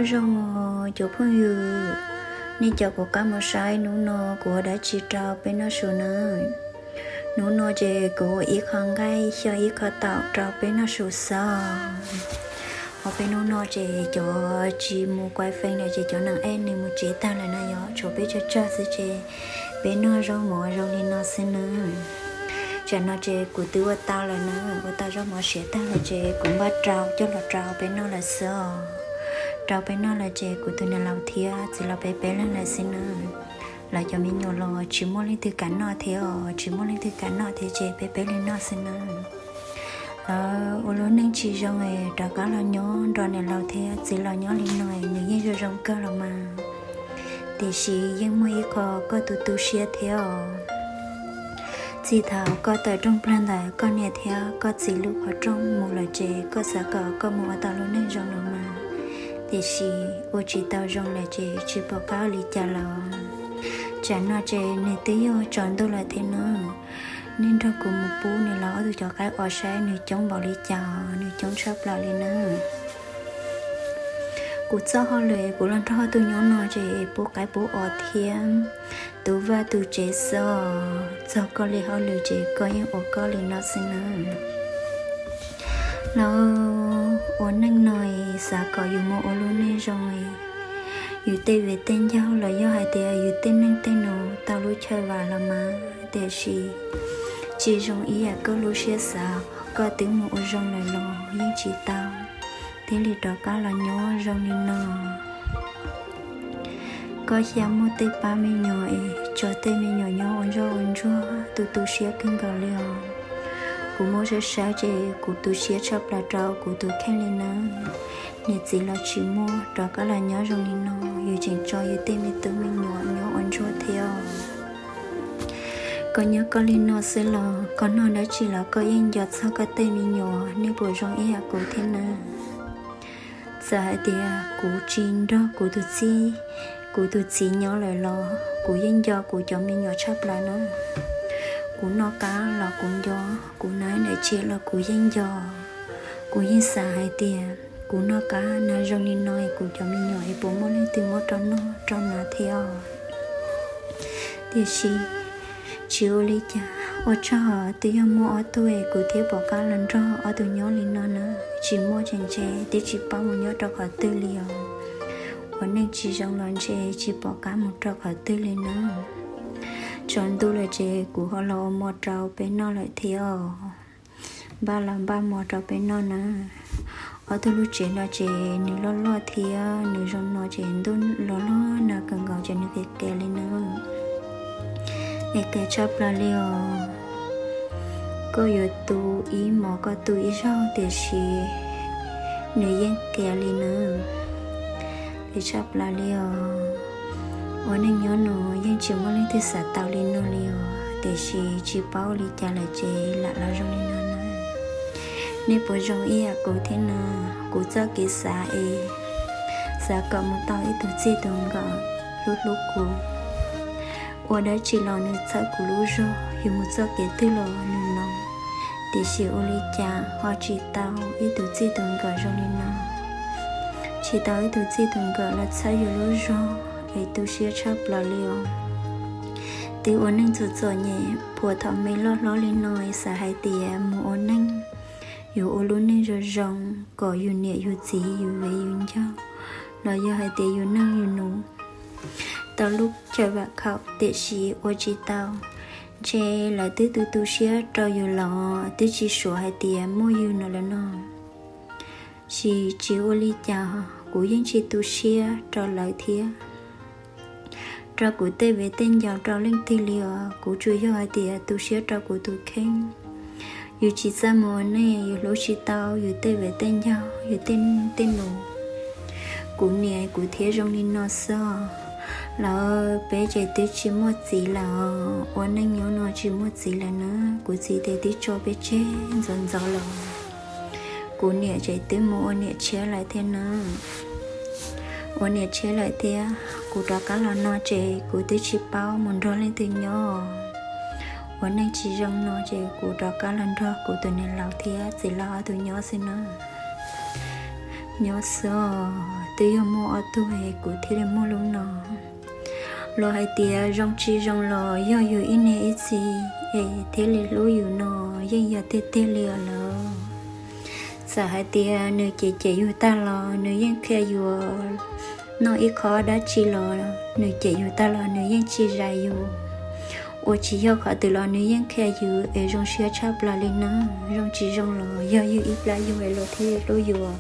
Nyob zoo os cov phooj ywg, nej caum kuv qab mus saib hnub no kuv ua dab tsi rau peb noj su na. Hnub no ces kuv ua ib qho nqaij xyaw ib qho taum rau peb noj su xwb. Hos peb hnub no ces cov tsis mus kuaj feem lawm ces cov neeg ej nws mus tsev tag lawm no yog tshuav peb tsawg tsawg xwb ces peb noj zaub mov zoo li no xwb na. Tsam no ces kuv twb ua tau lawm na, ua tau zaub mov siav tag lawm ces kuv npaj rau coj los rau peb noj lawm xwb os. Rau peb noj lawm ces kuv tus niam laus thiab txiv laus peb peb leeg lawm xwb na. Lawv cov me nyuam los tsis muaj leej twg kam noj thiab os, tsis muaj leej twg kam noj thiab ces peb peb leeg noj xwb na. Lawv ua lub neej tsis zoo es rov qab los nyob nrog niam laus thiab txiv laus nyob li no es nws yeej zoo zoo kawg los mas. Tiam sis yeej muaj ib qho koj tu tu siab thiab os. Txij thaum koj tawm rooj plag ntawm koj niam thiab koj txiv lub qhov rooj mus lawm ces koj xav kom koj mus ua tau lub neej zoo los mas, tiam sis ua tsis tau zoo lawm ces tsis pom qab ua li cas lawm. Tsam no ces nws twb yog tsaus ntuj lawm thiab na. Nej nrog kuv mus pub nws los ob tug cov qaib os saib nws coob npaum li cas, nws coob tshaj plaws li na. Kuv txoj hauj lwm kuv los nrog ob tug nyob no ces pub qaib pub os thiab tu vaj tu tsev xwb os. Txog koj li hauj lwm ces koj yeej ua koj li no xwb na. Lawv ua neej no xav kom yus mus ua lub neej zoo, yus tej viv tej ncaus los yog hais tias yus tej neej tej nus tau lub chaw vam los mas, tiam sis tsis zoo ib yam koj lub siab xav. Koj twb mus ua zoo lawm los yeej tsis tau, thiaj li rov qab los nyob zoo li no. Koj xav muaj tej pab me nyuam es tso tej me nyuam nyob ua ntsoj ua ntsuag, tu tu siab kawg nkaus li os. Kuv muab saib saib ces kuv tu siab tshaj plaws rau kuv tus kheej li na. Niam txiv los tsis muaj, rov qab los nyob zoo li no, yus tseem tso yus tej me tub me nyuam nyob ua ntsuag thiab. Koj nyob koj li no xwb los koj noj dab tsi los koj yeej nco txog koj tej me nyuam, nej puas zoo ib yam kuv thiab na? Txawm hais tias kuv tsis nrog kuv tus txij, kuv tus txiv nyob lawm los kuv yeej nco kuv cov me nyuam tshaj plaws na. Kuv noj qab los kuv nco, kuv hnav daim tsev los kuv yeej nco. Kuv yeej xav hais tias kuv noj qab hnav zoo li no es kuv cov me nyuam es puas muaj leej twg muab rau noj rau hnav thiab. Tiam sis tsis ua li cas, ua tsaug twb yog muaj ob tug es kuv thiaj pom qab los nrog ob tug nyob li no na. Tsis muaj ces ntshe twb tsis paub mus nyob rau qhov twg li os. Ua neej tsis zoo los ntshe tsis pom qab mus rau qhov twg li na. Tsaus ntuj lawm ces kuv ho los ua mov rau peb noj lawm thiab os. Npaj los npaj mov rau peb noj na. Ob tug lub tsev no ces nws loj loj thiab nws zoo no ces ntuj los loj nag kawg nkaus ces nws qias qias li na. Qias qias tshaj plaws li os. Koj yuav tu ib hmos koj tu ib zaug tiam sis nws yeej qias li na. Qias tshaj plaws li os. Ua neej nyob no yeej tsis muaj leej twg xav tau li no li os, tiam sis tsis paub ua li cas lawm ces lam los zoo li no na. Nej puas zoo ib yam kuv thiab na? Kuv txoj kev xav es xav kom mus tau ib tug txij tus nkawm hlub hlub kuv. Ua dab tsi los nws txhawb kuv lub zog, yus mus txoj kev twg los nws mloog. Tiam sis ua li cas ho tsis tau ib tug txij tus nkawm zoo li no. Tsis tau ib tug txij tus nkawm los txhawb yus lub zog es tu siab tshaj plaws li os. Twb ua neej txom txom nyem, phuam thaum me loj hlob li no es xav hais tias mus ua neej, yus ua lub neej zoo zoo kom yus niam yus txiv yus viv yus ncaus los yog hais tias yus neej yus nus tau lub chaw vam khaum, tiam sis ua tsis tau. Ntshe lawv twb tu tu siab rau yus los twb tsis suav hais tias muaj yus no lawm no. Tsis, tsis ua li cas, kuv yeej tsis tu siab rau lawv thiab rau kuv tej viv tej ncaus rau leej twg li os. Kuv tsuas yog hais tias tu siab rau kuv tus kheej. Yus tsis txawj mus ua neej, yus hlub tsis tau yus tej viv tej ncaus, yus tej, tej nus. Kuv niam kuv thiab zoo li no xwb. Lawv peb ces twb tsis muaj txiv lawm, ua neej nyob no tsis muaj txiv lawm na. Kuv txiv ces twb tso peb tseg ntxov ntxov lawm. Kuv niam ces twb mus ua niam tshiab lawm thiab na. Ua niam tshiab lawm thiab, kuv rov qab los no ces kuv twb tsis paub mus nrog leej twg nyob. Ua neej tsis zoo no ces kuv rov qab los nrog kuv tus niam laus thiab txiv laus ob tug nyob xwb na. Nyob xwb os. twb yog muaj ob tug es kuv thiaj li muaj lub no. Los hais tias zoo tsis zoo los yog yus ib niam ib txiv es thiaj li hlub yus no yeej yog tiag tiag li os lawm. Txawm hais tias nws cem cem yus tag los nws yeej qhia yus, noj ib qho dab tsi los nws cem yus tag los nws yeej tsis zais yus. Ua tsis yog qhov twg los nws yeej qhia yus es zoo siab tshaj plaws li na. Zoo tsis zoo los yog yus ib plab yug es luag thiaj li hlub yus.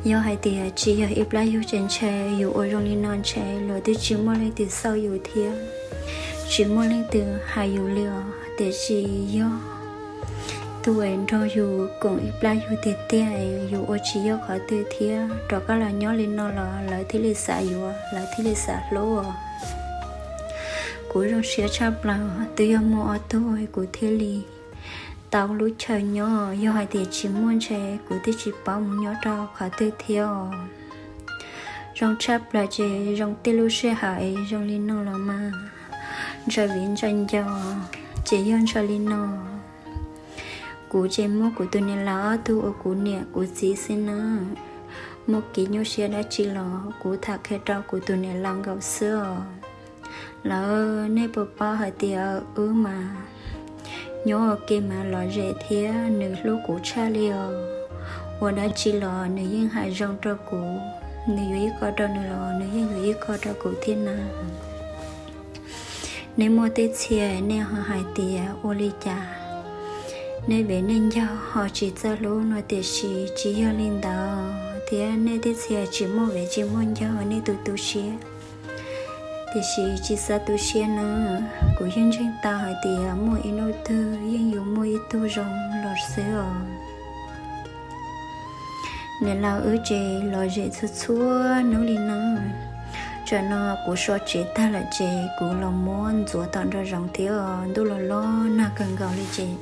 Yog hais tias tsis yog ib plab yug ces ntshe yus ua zoo li no ntshe luag twb tsis muaj leej twg xauj yus thiab, tsis muaj leej twg hais yus li os. Tiam sis yog tus uas nrog yus koom ib plab yug tiag tiag, yus ua tsis yog qhov twg thiab rov qab los nyob li no los lawv thiaj li xav yuav, lawv thiaj li xav hlub. Kuv zoo siab tshaj plaws twb yog muaj ob tug kuv thiaj li tau lub chaw nyob. Yog hais tias tsis muaj ntshe kuv twb tsis paub mus nyob rau qhov twg thiab os. Zoo tshaj plaws ces zoo tej lub sij hawm es zoo li no los mas ntshaw viv ntshaw nco, ces yog ntshaw li no. Kuv ces muab kuv tus niam laus ob tug ua kuv niam kuv txiv xwb na. Muaj kev nyuaj siab dab tsi los kuv tham qhia rau kuv tus niam laus nkaus xwb os. Lawv, nej puas paub hais tias wb mas nyob ua ke mas lom zem thiab nws hlub kuv tshaj li os. Ua dab tsi los nws yeej hais zoo rau kuv, nws yuav ib qho rau nws los nws yeej yuav ib qho rau kuv thiab na. Nej muaj tej txhia nej ho hais tias ua li cas, nej vim nej nco ho tsis txawj hlub no, tiam sis tsis yog li ntawd thiab. Nej tej txhia tsis muaj vim tsis muaj nco nej tu tu siab, tiam sis tsis xav tu siab na. Kuv yeej ntseeg tau hais tias muaj ib hnub twg yeej yuav muaj ib tug zoo los xwb os. Niam laus wb ces lom zem txhua txhua hnub li no. Tsam no kuv so tsev tag lawm ces kuv los muab ntxuav tom nraum zoov thiab os. Ntuj los los nag kawg nkaus li ces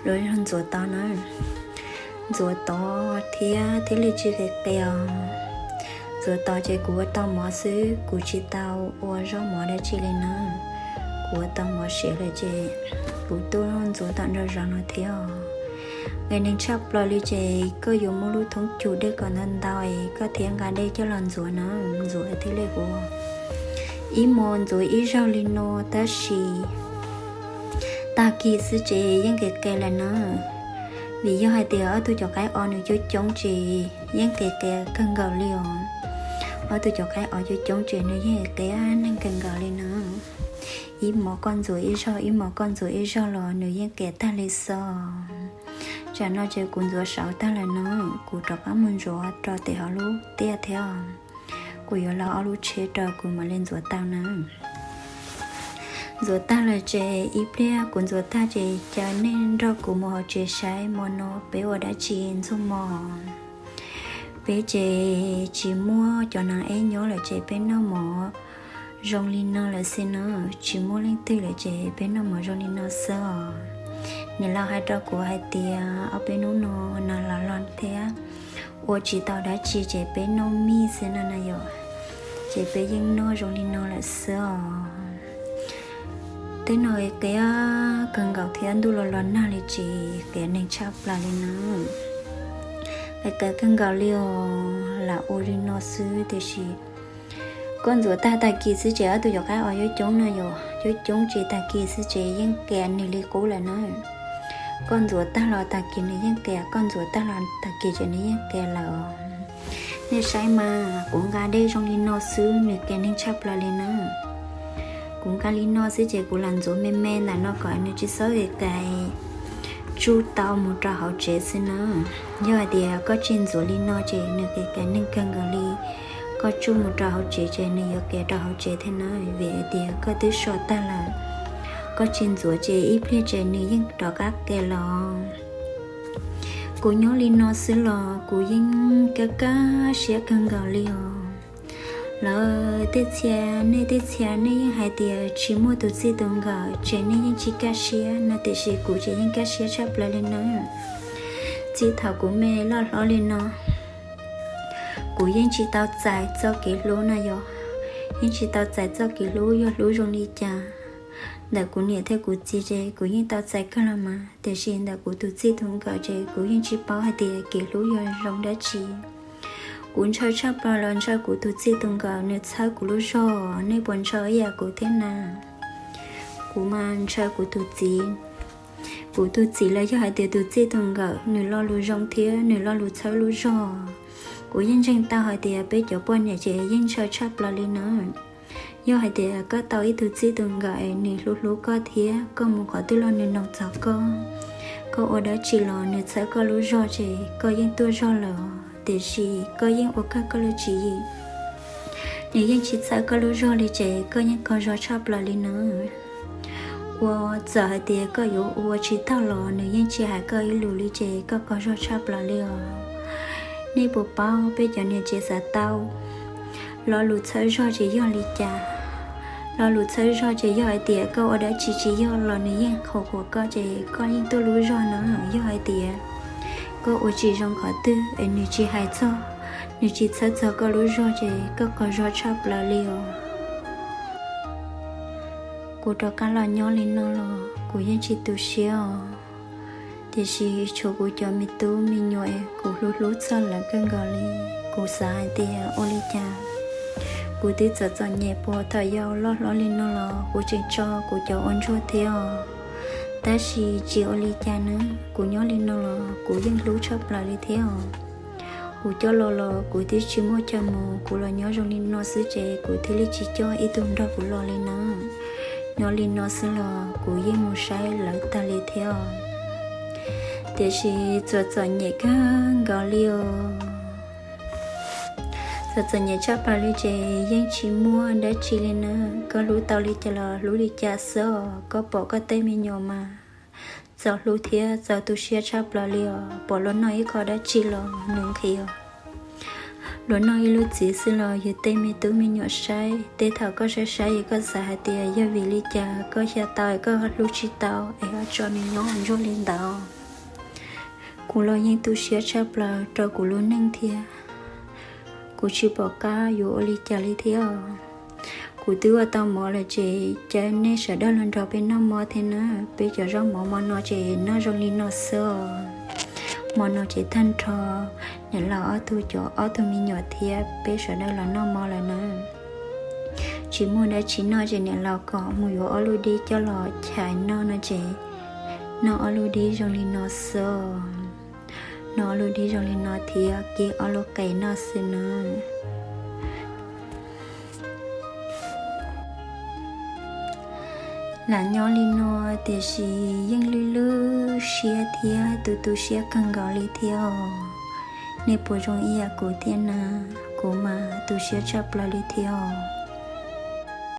los ntxuav tod na. Ntxuav tod thiab thiaj li tsis qis qis os. Ntxuav tod ces kuv ua tau mov xwb, kuv tsis tau ua zaub mov dab tsi li na. Kuv ua tau mov siav lawm ces kuv tuaj ntxuav tom nraum zoov no thiab os. Nqe neeg tshaj plaws li ces koj yuav muab lub thoob cug dej kom ntau ntau es koj thiaj nqa dej coj los ntxuav na. Ntxuav thiaj li ua ib hmos ntxuav ib zaug li no, tab sis tag kis xwb ces yeej qis qis lawm na. Vim yog hais tias ob tug cov qaib os nws coob coob ces yeej qis qis kawg nkaus li os. Ob tug cov qaib os coob coob ces nws yeej qis neeg kawg nkaus li na. Ib hmos koj ntxuav ib zaug, ib hmos koj ntxuav ib zaug los nws yeej qis tag li xwb. Tsam no ces kuv ntxuav saud tag lawm no, kuv rov qab mus ntxuav rau tim hauv lub tiaj thiab. Kuv yuav los ob lub tsheb rau kuv mam li ntxuav tau na. Ntxuav tag lawm ces ib pliag kuv ntxuav tag ces caw nej nrog kuv mus hauv tsev saib hmo no peb ua dab tsi ntxuag mov. Peb ces tsis muaj cov nas eb nyob lawm ces peb noj mov zoo li no lawm xwb na. Tsis muaj leej twg lawm ces peb noj mov zoo li no xwb os. Niam laus hais rau kuv hais tias ob peb hnub no nas los los thiab ua tsis tau dab tsi ces peb noj mij xwb no na yom. Ces peb yeej noj zoo li no lawm xwb os. Tej no qis kawg nkaus thiab ntuj los los nag li ces qis neeg tshaj plaws li na. Qis kawg nkaus li os, lam ua li no xwb tiam sis koj ntxuav tag tag kis xwb ces ob tug cov qaib os coob coob no yom, coob coob ces tag kis xwb ces yeej qis nws li qub lawm na. Koj ntxuav tag los tag kis nws yeej qis, koj ntxuav tag los tag kis ces nws yeej qis lawm. Nej saib mas kuv nqa dej zoo li no xwb nws qis neeg tshaj plaws li na. Kuv nqa li no xwb ces kuv lam ntxuav me me ntawm no kom nws tsis txhob qis qis, tsuj tau mus rau hauv tsev xwb na. Yog hais tias koj tsis ntxuav li no ces nws qis qis neeg kawg nkaus li. Koj tsuj mus rau hauv tsev ces nws yuav qis rau hauv tsev thiab na, vim hais tias koj twb so tag lawm. Koj tsis ntxuav ces ib pliag ces nws yeej rov qab qis los. Kuv nyob li no xwb los kuv yeej kaj kaj siab kawg nkaus li os. Lawv tej txhia, nej tej txhia nej yeej hais tias tsis muaj tus txij tus nkawm ces nej yeej tsis kaj siab no, tiam sis kuv ces yeej kaj siab tshaj plaws li na. Txij thaum kuv me loj hlob li no, kuv yeej tsis tau txais txoj kev hlub no yom, yeej tsis tau txais txoj kev hlub yog hlub zoo li cas. ntawm kuv niam thiab kuv txiv ces kuv yeej tau txais kawg los mas, tiam sis ntawm kuv tus txij tus nkawm ces kuv yeej tsis paub hais tias kev hlub yog zoo dab tsi. Kuv ntshaw tshaj plaws los ntshaw kuv tus txij tus nkawm, nws txhawb kuv lub zog. Nej puas ntshaw ib yam kuv thiab na? Kuv mas ntshaw kuv tus txiv. Kuv tus txiv los yog hais tias tus txij tus nkawm, nws lo lus zoo thiab nws lo lus txhawb lub zog. Kuv yeej ntseeg tau hais tias peb cov poj niam ces yeej ntshaw tshaj plaws li na. Yog hais tias koj tau ib tug txij tus nkawm es nws hlub hlub koj thiab koj mus qhov twg los nws noog txog koj, koj ua dab tsi los nws txhawb koj lub zog ces koj yeej tuaj zog lawm. Tiam sis koj yeej ua kawg koj lub tswv yim, nws yeej tsis txhawb koj lub zog li ces koj yeej qaug zog tshaj plaws li na. Ua txawm hais tias koj yuav ua tsis tau los nws yeej tsis hais koj ib lus li ces koj qaug zog tshaj plaws li os. Nej puas paub peb cov niam tsev xav tau lo lus txhawb zog ces yog li cas? Lo lus txhawb zog ces yog hais tias koj ua dab tsi tsis yog los nws yeej qhuas qhuas koj ces koj yeej tuaj lub zog na. Yog hais tias koj ua tsis zoo qhov twg es nws tsis hais txog, nws tsis txhawb txog koj lub zog ces koj qaug zog tshaj plaws li os. Kuv rov qab los nyob li no los kuv yeej tsis tu siab os. Tiam sis tshuav kuv cov me tub me nyuam kuv hlub hlub txog lawv kawg nkaus li. Kuv xav hais tias ua li cas kuv twb txom txom nyem puag thaum yau loj hlob li no los kuv tseem tso kuv cov ua ntsuag thiab os. Tab sis tsis ua li cas na, kuv nyob li no los kuv yeej hlub tshaj plaws li thiab os. Kuv coj los los kuv twb tsis muaj chaw mus, kuv los nyob zoo li no xwb ces kuv thiaj li tsis coj ib tug nrog kuv los li na. Nyob li no xwb los kuv yeej mus saib lawv tag li thiab os. Tiam sis txom txom nyem kawg nkaus li os. Txom txom nyem tshaj plaws li ces yeej tsis muaj dab tsi li na. Koj hlub tau li cas los hlub li cas xwb os. Koj pom koj tej me nyuam mas txaus hlub thiab txaus tu siab tshaj plaws li os. Pom luag noj ib qho dab tsi los nws nqhis os. Luag noj ib lub txiv xwb los yus tej me tub me nyuam saib, tej thaum koj saib saib es koj xav hais tias yog vim li cas koj xyaw tau es koj hlub tsis tau es ho tso nws nyob ua ntsuag li ntawd. Kuv los yeej tu siab tshaj plaws rau kuv lub neej thiab. Kuv tsis pom qab yuav ua li cas li thiab. Kuv twb ua tau mov lawm ces caw nej sawv daws los nrog peb noj mov thiab na. Peb cov zaub mov hmo no ces noj zoo li no xwb os. Hmo no ces tag nrho niam laus ob tug cov ob tug me nyuam thiab peb sawv daws los noj mov lawm na. Tsis muaj dab tsi noj ces niam laus kom mus yuav ob lub dib coj los chais noj no ces noj ob lub dib zoo li no xwb os. Noj ob lub dib zoo li no thiab kib ob lub qe noj xwb na. Lam nyob li no tiam sis yeej lwj lwj siab thiab tu tu siab kawg nkaus li thiab os. Nej puas zoo ib yam kuv thiab na? Kuv mas tu siab tshaj plaws li thiab os.